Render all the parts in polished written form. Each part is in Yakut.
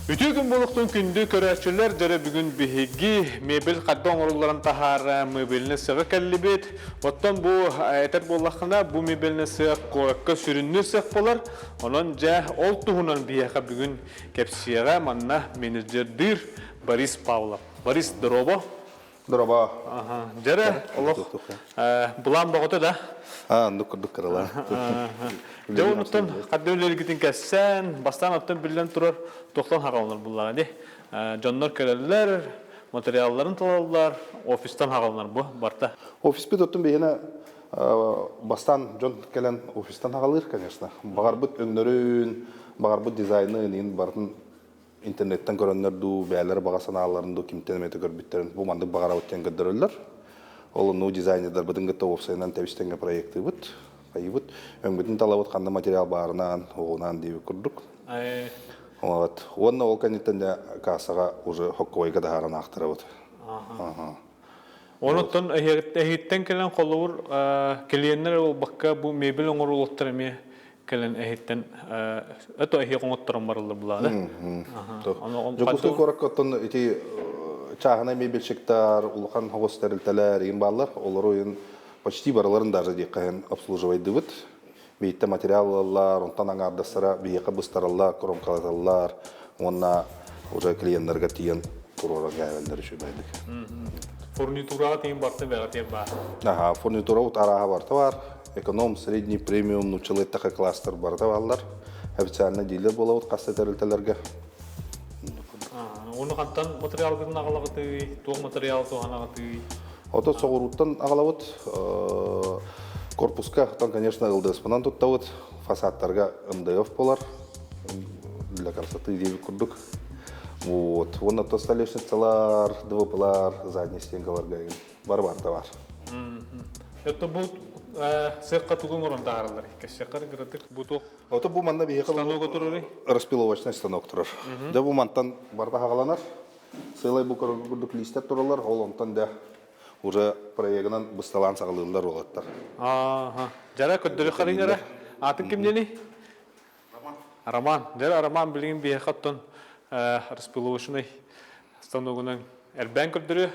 Үтүө күн буолуохтун күндү көрөөччүлэр, дьөрө бүгүн биһиги мебель хадда оҥорулларын таһаара мебельный сыаҕа кэллибит. Оттон бу этэр буоллаххына, бу мебельный сыах куоракка сүрүннүүр сыах буолар. Онон дьэ ол туһунан биһиэхэ бүгүн кэпсиэҕэ манна менеджердыыр Борис Павлов. Борис, здорово. Дороба. Дьэрэ, олох былаан боҕото да. Аа, оннук курдук кыралаан. Дьэ, онуттан хадда үлэлэргитин кэссэн, бастаан оттон биллэн турар туохтан хаҕаланар буллаҕа дии. Дьоннор кэлэллэр, материалларын талаллар, офистан хаҕаланар бу барта. Офиспит оттон биһиэнэ бастаан дьон кэлэн офистан хаҕалыыр, конечно. Баҕарбыт өҥнөрүн, баҕарбыт дизайнын иин барытын интернеттэн көрөннөр дуу, бэйэлэрэ баҕа санааларын дуу кимтэн эмэтэ көрбүттэрин бу маннык баҕарабыт диэн көрдөрөллөр. Ол онну дизайнердарбытын кытта уопсайынан тэбис-тэҥҥэ проектыыбыт, хайыыбыт. Өҥбүтүн талабыт ханна материал баарынан, оҕунаан диэбит курдук. Вот. Уонна ол кэнниттэн дьэ кассаҕа уже хоккойга таһааран аахтарабыт. Онуттан эһиттэн кэлэн холобур клиеннэр буолбакка бу мебель оҥоруулуктар эмиэ кэлэн эһиттэн это эһи оҥотторон барыллар булаада. Дьокуускай куоракка оттон ити чааһынай мебельщиктар, улахан хоҕус тэрилтэлэр иин бааллар. Олору иин почти барыларын даже диэххэ обслуживайдыбыт. Бииттэ материал ылаллар, онтон аҥаардастара биһиэхэ быстараллар, кромкалаталлар уонна уже клиеннарга тиийэн туруоран кээбэллэр үчүгэйдик. Фурнитураҕа тиийэн барта бэҕэ тиийэн баар. Аха, фурнитура арааһа барта бар. Эконом, средний, премиум, нууччалыы эттэххэ класстар барыта бааллар. Официально дилер буолабыт хас да тэрилтэлэргэ. Ону хантан материалгытын аҕалаҕытый, туох материал туһанаҕытый? Ото соҕурууттан аҕалабыт. Корпуска, оттон, конечно, ЛДС-пынан туттабыт. Фасадтарга МДФ болар. Для красоты диэбит курдук. Вот. Уонна то столешницалар, ДВПлар, задний стенкаларга бар барыта бар. Это бу сыахха тугун оҥорон таһаараллар? Кэссиэххэ кыратык бу туох Ото бу манна биһиэхэ станога турарый? Распиловочный станок турар. Дьэ бу мантан барыта хаҕаланар. Сыалай бу курдук лиистэр тураллар, ол онтон да уже проегынан бысталаан саҕалыыллар уолаттар. Ааха. Дьара көрдөрү харыҥара. Атын кимнени? Роман. Роман. Дьара Роман билигин биһиэхэ оттон распиловочный станогунан эрбээн көрдөрүө.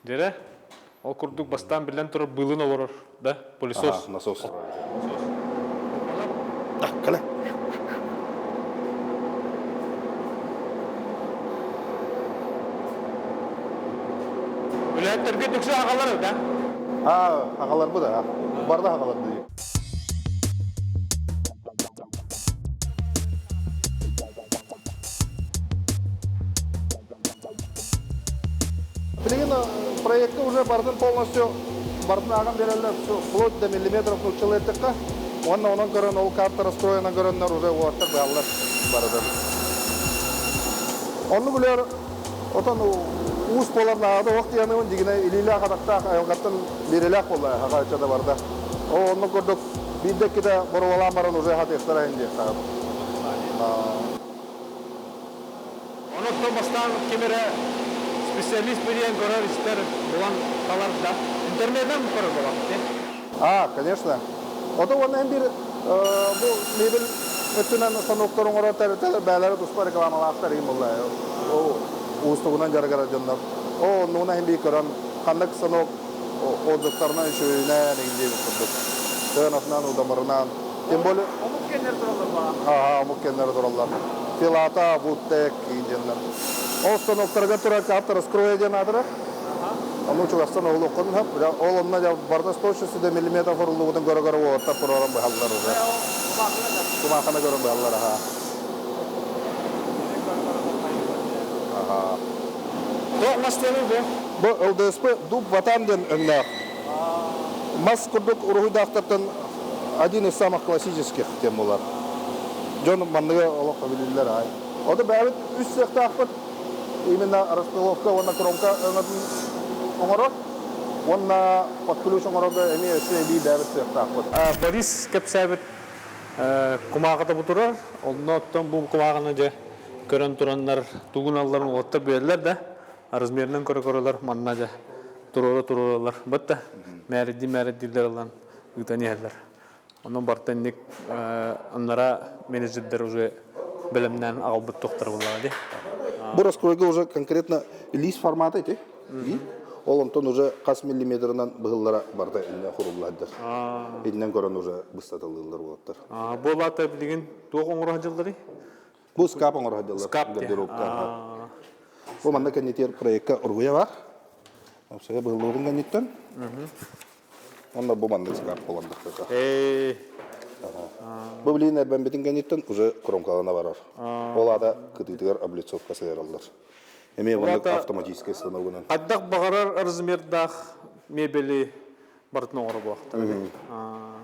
Дьэрэ, ол курдук бастаан биллэн турар быылын олорор, да, пылесос. Ага, насос. Так, кэлэ. Үлэһиттэргэ түксү аҕалар да? А, аҕаларбыт а. Барда аҕалар дии. Билигин проекты уже бардын полностью бардын ааҕан биэрэллэр вплоть до миллиметров нууччалыы эттэххэ уонна онон көрөн ол карта расстроена көрөннөр уже уоттар быһаллар барытын. Оннук үлэр отон уус буолар наада ох дияныбын дигинэ илиилээх атахтаах айылҕаттан биэрэлээх буолла хаха ыччата барда. О оннук курдук биирдэ иккитэ боруобалаан баран уже хатыахтара иһин диэхтээх. Онон бастаан ким эрэ специалист билиэн көрөр-истэр булан талар да интернетинэн көрөр буолаҕыт дии. А, конечно. Ото уонна эн биир бу мебель өттүнэн станоктар оҥорор тэрилтэлэр бэйэлэрэ туспа рекламалаахтар иһин буолла. Ол уустугунан дьарыгырар дьоннор. О, оннугунан иһин биир көрөн ханнык станок отзывтарынан үчүгэйинэн иһин диэбит курдук. Тыанатынан, удамырынан. Тем более... Омук кэннэр тураллар баа. Ага, омук кэннэр тураллар. Филата, Вудтек диэннэр. Ол станоктарга турар каптар раскроя диэн аатырар. Ону чугастан оһолуоххун сөп. Ол онно дьэ барыта 160 миллиметр хоруллубутун көрө-көрө уоттар туруоран быһаллар уже. Кумаахына көрөн быһаллар, аха. Аха. Туох мас диэний бу? Бу ЛДСП дуб ватан диэн өҥнөөх. Мас курдук уруһуйдаахтартан один из самых классических тем булар. Дьон манныгы олох билиллэр аай. Ото бэйэбит үс сыахтаахпыт именно распиловка уонна кромка өҥөтүн оҥорор уонна под ключ оҥорорго эмиэ өссө эбии бэйэбит сыахтаахпыт. Борис кэпсээбит кумааҕыта бу турар. Онно оттон бу кумааҕыны дьэ көрөн тураннар тугун алларын уолаттар билэллэр да размерынан көрө-көрөлөр манна дьэ туруора-туруоралар. Бытта мээридди-мээриддииллэр ылан ыытан иһэллэр. Онон барыта инник аннара менеджердэр уже бэлэмнээн аҕалбыт туохтара буоллаҕа дии. Бу раскройга уже конкретно лист формата ити. Ол онтон уже хас миллиметрынан быһыллара барыта иннэ хуруллаһдар. Иннен көрөн уже быстатылыыллар буолаттар. Буолаата билигин туох оҥоро сылдьалларый? Бу скап оҥоро сылдьаллар. Скап Гардеробка. Бу манна кэннитиэр проекка уруһуйа бар. Опсая быһыллыбытын кэнниттэн. Онно бу маннык скап буолан тахсыта. Бу билигин эрбэммитин кэнниттэн уже кромкалана барар. Ол аата кытыытыгар облицовка сыһыараллар. Эмиэ маннык автоматическай станогунан. Хайдах баҕарар размердаах мебели барытын оҥоро буолуохтара.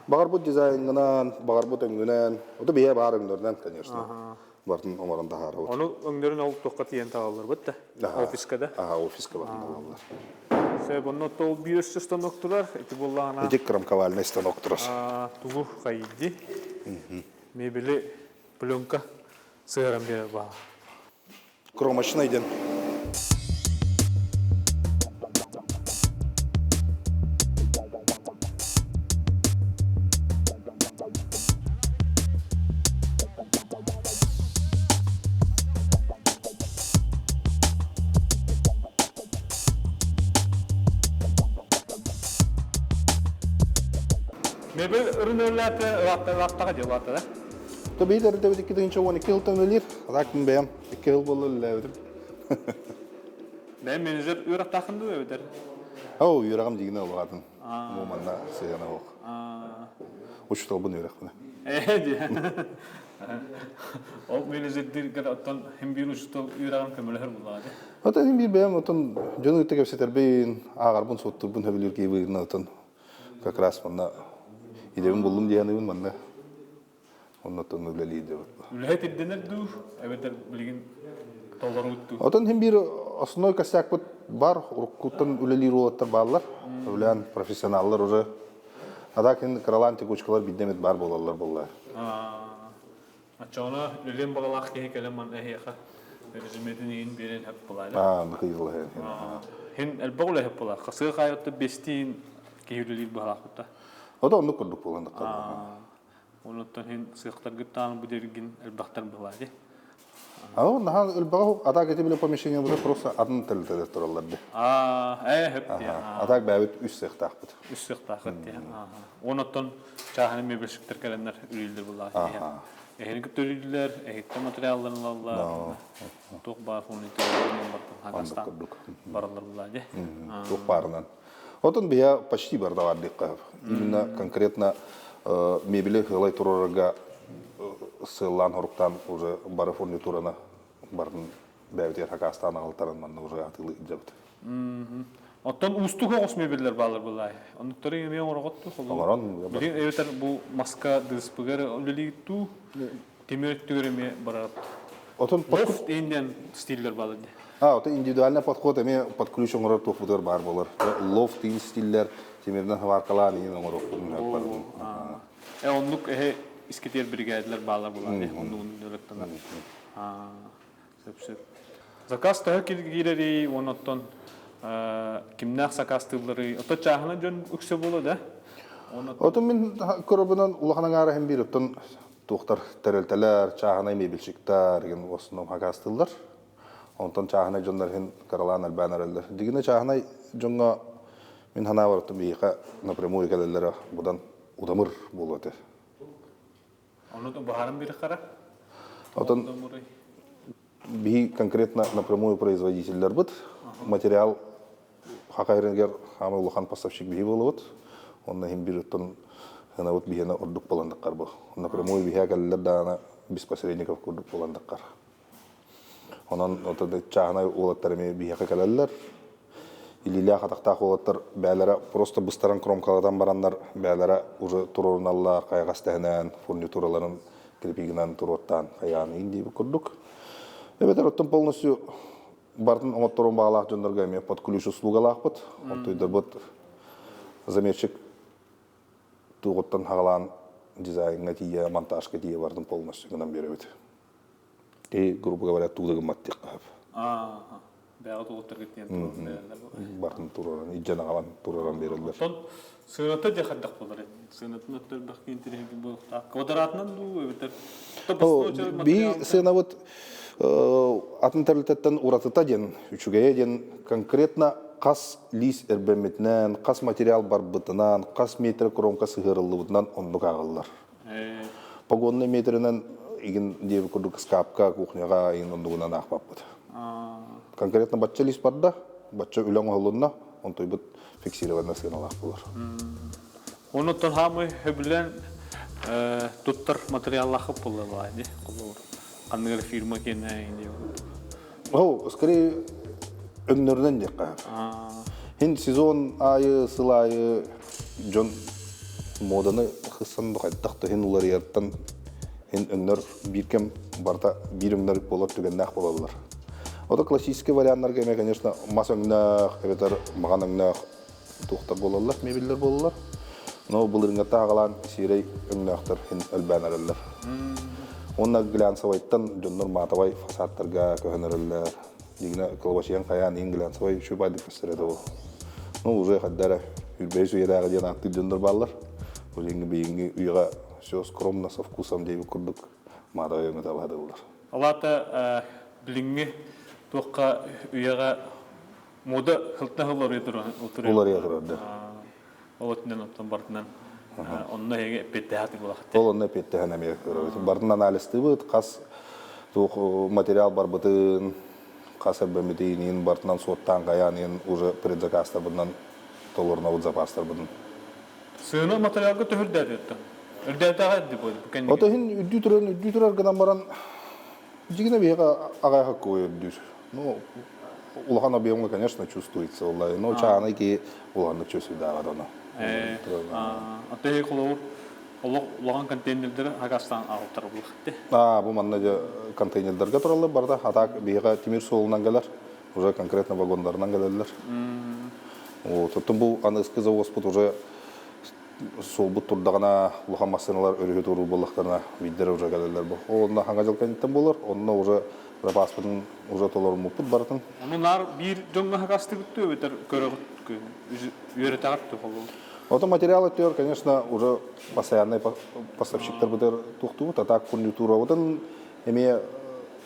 Баҕарбыт дизайнынан, баҕарбыт өҥүнэн, ото биһиэ баар өҥнөрүнэн, конечно. Барытын оҥорон таһаарабыт. Ону өҥнөрүн ол туохха тиийэн таҕалларбыт да? Офиска да? Аха, офиска барытын талаллар. Сөп, онно тол биир өссө станок турар. Ити буоллаҕына... Ити кромковальный станок турар. Тугу хайди? Мебели пленка сыһаран биэрэр баҕа. Кромочный диэн. Мебель ырыныллааты ылааттаҕа дии улаатта да? То биир эрдэбит 2012 сылтан үлэлиир. А так мин бэйэм 2 жыл буолла үлэлээбитим. Бэйэм менеджер үөрэхтааххын дуу эбэтэр? Оо, үөрэҕим дигинэ улаатын. Бу манна сыһыана суох. Учууталбын үөрэхпинэ. Ээ дии. Ол менеджердиргэр оттон хим биир учуутал үөрэҕин көмөлөһөр буллаҕа дии. Оттон хим биир бэйэм оттон дьону кытта кэпсэтэрбин, ааҕарбын, суоттуурбун сөбүлүүр киһи быһыытынан оттон как раз манна идэбин буллум диэханыбын манна оннуттан үлэлиир дебит. Үлэһит ирдэнэр дуу, эбэтэр билигин толоруут дуу? Отон хим биир основной косякпыт бар, уруккуттан үлэлиир уолаттар бааллар. Үлээн профессионаллар уже. А так кыралаан текучкалар биирдэ баар буолаллар буолла. Оччоҕуна үлэм баҕалаах киһи кэлэн манна эһиэхэ резюметин иин биэрэн хэп булаайда. Аа, быһыылаһы. Хин элбэх үлэ хэп булаа. Хасыа хаайытта бестиин киһи үлэлиир быһалаахпыта. Ото оннук курдук буолан Онуттан хин сыахтаргыттаан бу дергин элбэхтэр быһалаа А наһаа элбэҕи атаак эти биле помещение быта просто атын тэрилтэлэр тураллар ди. Аа, ээ хөп дии. Атаак бэйэбит үс сыахтаахпыт. Үс сыахтаахыт дии. Онуттан чааһыны мебельщиктер кэлэннэр үлэлиир буллаах. Эһини кытта үлэлииллэр, эһиттэн материалларын ылаллар. Туох баар фурнитураларын бартан хакастаан бараллар буллаа дии. Туох баарынан. Отон биһа почти барда бар диэххэ. Именно конкретно мебели сыалай турарга сыаллаан хоруктаан уже бары фурнитураны барын бэйэбитигэр хакаастаан аҕалтаран манна уже атыылыы илдьэбит. Оттон уустук оҕус мебеллэр баалар былай. Оннуктары эмиэ оҥороҕотту Оҥорон. Билигин эбэтэр бу маска дыспыгар үлэлииттуу Тимир өттүгэр эмиэ барар. Отон Лофт индиан стиллер баалар дии. А, ото индивидуальный подход эмиэ под ключ оҥорор туохпутугар баар буолар. Лофт иин стиллер тимиринэн хабааркалаан иин оҥоруохпутун Э оннук эһэ искитиэр биригээдэлэр баалар буолар дии. Оннугун өлөктөнөр. Сөп сөп. Заказ төһө киирэрий, оннуттан кимнээх сакаастыылларый? Ото чааһына дьон үксэ буолуо да? Отон мин көрөбүнэн улахан аҥаара иһин биир оттон туохтар тэрилтэлэр, чааһынай мебельщиктар деген в основном хакаастыыллар. Онтон чааһынай дьоннор иһин кыралаан элбээн эрэллэр. Дигинэ чааһынай дьоҥҥо мин санаабар оттон биһиэхэ напрямую кэлэллэрэ будан удамыр буолуо этэ. Ону баһарын бириэххара? Отон биһи конкретно напрямую производителлэрбит материал хакайрыгар хаамай улахан поставщик биһи буолабыт. Онно иһин бир оттон ынабыт биһиэнэ ордук буолан бу. Напрямую биһиэ кэллэр даана без посредников курдук буолан Онон чааһынай уолаттар эмиэ биһиэхэ кэлэллэр. Илиилээх атахтаах уолаттар бээлэрэ просто быстаран кромкалатан бараннар бээлэрэ уже туруоруналлар хайаҕас тэһинэн фурнитураларын кирпигинэн туруоттаан хайаан иин диэбит курдук. Эбэтэр оттон полностью барытын оҥотторон баҕалаах дьоннорго эмиэ под ключ услугалаахпыт. Онтуйдарбыт замерщик туоҕуттан хаҕалаан дизайҥҥа тиийэ, монтажка тиийэ барытын полностью гынан биэрэбит. И, грубо говоря, туу да гыммат диэххэ сөп. Бэйэҕэ тугуттаргыт диэн туран биэрэллэр. Барытын туруоран, илдьэн аҕалан туруоран биэрэллэр. Оттон сыаната дьэ хайдах буолар? Сыанатын өттө элбэх интэриэһиргин буолуохтаах. Квадратынан дуу эбэтэр Биһи сыанабыт. Атын тэрилтэттэн уратыта диэн, үчүгэйэ диэн конкретно хас лиис эрбэммитинэн, хас материал барбытынан, хас метр кромка сыһыарыллыбытынан оннук ааҕыллар. Погонный метринэн игин диэби курдук ыскаапка, кухняҕа игин оннугунан аахпаппыт. Конкретно бачча лиис барда, бачча үлэ оҥоһулунна, онтуйбут фиксированно сыаналаах буолар. Онуттан хаамый хөбүлэн туттар материаллаах буолла дии. Ханнык фирма киэнэ Ол, скорее өҥнөрүнэн диэххэ. Хин сезон аайы, сыл аайы дьон моданы хыссан хайдах да хин уларыйартан хин өҥнөр биир кэм барыта биир өҥнөр буолар түгэннээх буолаллар. Ото классический варианнарга эмэ, конечно, мас өҥнөөх, эбэтэр маҕан өҥнөөх туохтар буолаллар, мебеллэр буолаллар. Но былырыҥҥата аҕалаан сиэрэй өҥнөөхтөр хин элбээн эрэллэр. Уонна глянцевайтан дьоннор матовай фасадтарга көһөн эрэллэр. Дигинэ кылабачыйан хайаан иин глянцевай үчүгэй баайдык көстөр этэ ол. Ну, уже хайда эрэ үрбэйи үйэлээҕи диэн ааттыыр дьоннор бааллар. Билиҥҥи билиҥҥи үйэҕэ все скромно со вкусом диэбит курдук матовай өҥө табаһадыллар. Ол аата билиҥҥи туохха үйэҕэ Мода сылтан сыл уларыйа турар. Уларыйа турар да. Ол өттүнэн оттон бартынан онно эһиги эппиэттээх буолахт. Ол онно эппиэттэһэн эмиэ көрөбүт. Бартын анализтыыбыт, хас туох материал барбытын, хас эрбэммитин, бартынан суоттаан хайаан иһин уже предзаказтарбытынан толорунабыт запастарбытын. Сыана материалга төһүрдээти оттон? Үрдээтэҕэ эрди бу кэнники. Ото иһин үрдүү туран, үрдүү турар гынан баран Дьигинэ биһиэхэ аҕайах аккуой үрдүүр. Ну, улахан объемҥа, конечно, чувствуется оллай. Но чаанай киһи улаханнык чувствуйдаабат ону. Аты холобур олох улахан контейнердары хакастаан аҕалтар булахты. А, бу манна дьэ контейнердарга тураллар барда. А так биһиэхэ тимир суолунан кэлэр. Уже конкретно вагондарынан кэлэллэр. Вот, оттон бу аныгыскы завозпут уже суолбут турдаҕына улахан массыыналар өрүһү туоруур буоллахтарына биирдэрэ уже кэлэллэр бу. Ол онно хаҥа дьыл кэнниттэн буолар, онно уже запаспытын уже толоруммуппут барытын. Ону наар биир дьоҥҥо хакастыгыт дуо эбэтэр көрөҕүт үөрэтэҕит дуо холобур? Ото материал өттүгэр, конечно, уже постоянный поставщиктарбытыгар туохтуубут, а так фурнитурабытын эмиэ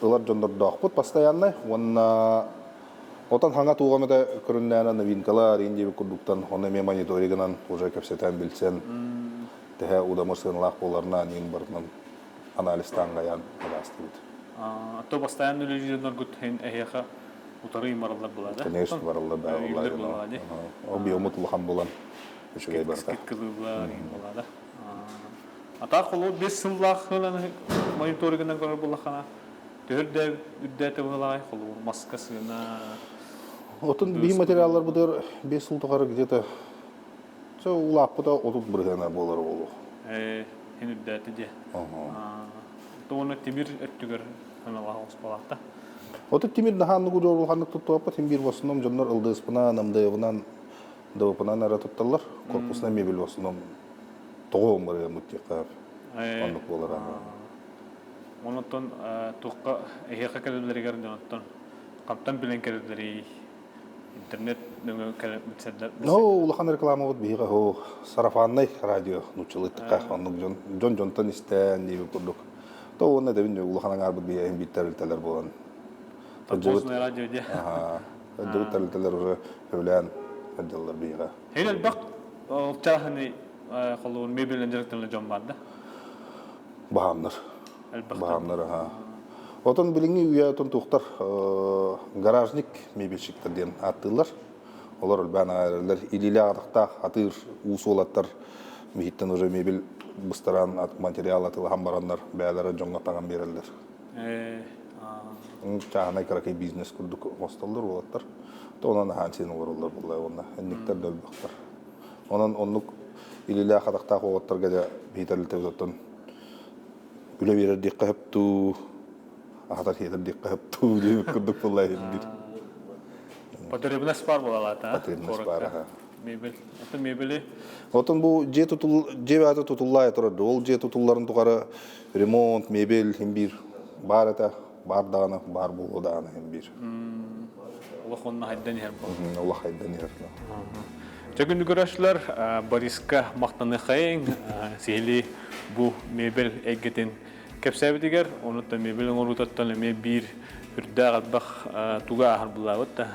ылар дьоннордоохпут постоянный уонна Отон хаҥа туоҕам этэ көрүннээнэ новинкалар иин диэбит курдуктан ону эмиэ мониторигынан уже кэпсэтэн билсэн тэһэ удамыр сыаналаах буоларына иин барытынан анализтаан гайаан араастыбыт. А то постоянно үлэлиир дьонноргут эһиэхэ утары бараллар была да? Конечно, бараллар да. Үйүллэр была ди. Объемут улахан булан үчүгэй барыта. Скидкалыылар была да. А так холу бес сыллаах мониторигынан көрөр буллахана Төһө үрдээтэ быһылаай холобур маска сыана Отун биһи материалларбытыгар 5 сыл тухары где-то улааппыта 30 бырыһыана буолар буолуох. Ээ, хин үрдээтэ диэ. Уонна тимир өттүгэр аналаах оспалаахта. Оту тимир наһааннык удьуорулханнык туттубаппыт хин биир в основном дьоннор ылдыыспынан, МДВынан, ДВПынан эрэ тутталлар. Корпусная мебель в основном тоҕо омбарыаммыт диэххэ оннук буолар. Онтон туохха эһиэхэ кэлэллэригэр дьонуттан хантан билэн кэлэллэрий? Интернет нөҥүө кэлэн билсэллэр. Ну, улахан рекламабыт биһиэхэ оо сарафаннай радио нууччалыыттыкка оннук дьон дьон дьонтон истэн диэбит курдук. То уонна этэбин улахан аҥаарбыт биһиэхэ биир тэрилтэлэр буолан. Поздное радио диэ. Сылдьыбыт тэрилтэлэр уже сөбүлээн сылдьаллар биһиэхэ. Эн элбэх чааһыны холобур мебелинэн дьарыктанар дьон бар да? Баһаамнар. Баһаамнар, аха. Отон билиҥҥи үйэ отон туохтар гаражник мебельщиктэр диэн ааттыыллар. Олор элбээн эрэллэр. Илиилээх атахтаах атыыр уус уолаттар биһиттэн уже мебель быстаран материал атыылаһан бараннар бэйэлэрэ дьоҥҥо таҥан биэрэллэр. Чааһынай кыракый бизнес курдук оҥостоллор уолаттар. То онон аһаан сиэн олороллор буолла уонна инниктэр да өлбөхтөр. Онон оннук илиилээх атахтаах уолаттарга да биһитэрилтэбит оттон үлэ биэрэр диэххэ сөп дуу, аһатар сиэтэр диэххэ сөп дуу диэбит курдук буолла иһиллир. Потребность бар буолалаата. Потребность бар, аха. Мебель. Это мебели. Отон бу дьиэ тутул дьиэ баата тутуллаайа турар. Ол дьиэ тутулларын тухары ремонт, мебель хин биир баар этэ, баар даҕаны, баар буолуо даҕаны хин биир. Олох онно хайдан иһэр буолла. Олох хайдан иһэр. Чэ күндү көрөөччүлэр, Бориска махтаныахайыҥ. Сиһилии бу мебель эйгэтин кэпсээбитигэр, онуттан мебель оҥоруутуттан эмиэ биир үрдээх элбэх туга ааһар булаабыт да.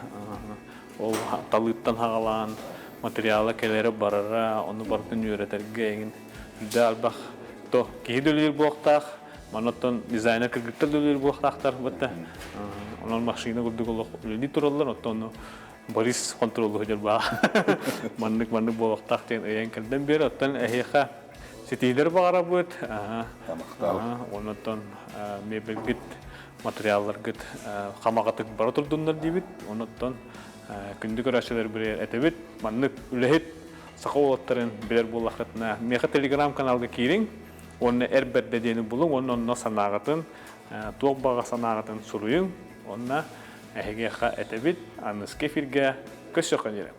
Ол талыыттан хаҕалаан материала кэлэрэ барара, ону барытын үөрэтэргэ эҥин үрдээх элбэх то киһи да үлэлиир буолуохтаах, манна дизайнер кыргыттар да үлэлиир буолуохтаахтар бытта. Онон машина курдук олох үлэлии тураллар, оттон ону Борис хонтуруоллуу сылдьар баа. Маннык маннык буолуохтаах диэн ыйан кэлдэн биэр. Оттон эһиэхэ ситиилэр баҕарабыт. Оннуттан мебелгит материалларгыт хамаҕатык бара турдуннар диибит. Оннуттан күндү көрөөччүлэр билэр этэбит. Маннык үлэһит саха уолаттарын билэр буоллаххытына, миэхэ телеграм-каналга киириҥ уонна эр бэрдэ диэни булуҥ уонна онно санааҕытын, туох баҕа санааҕытын суруйуҥ. Уонна эһигиэхэ этэбит, аныгыскы эфиргэ көрсүөххэ диэри.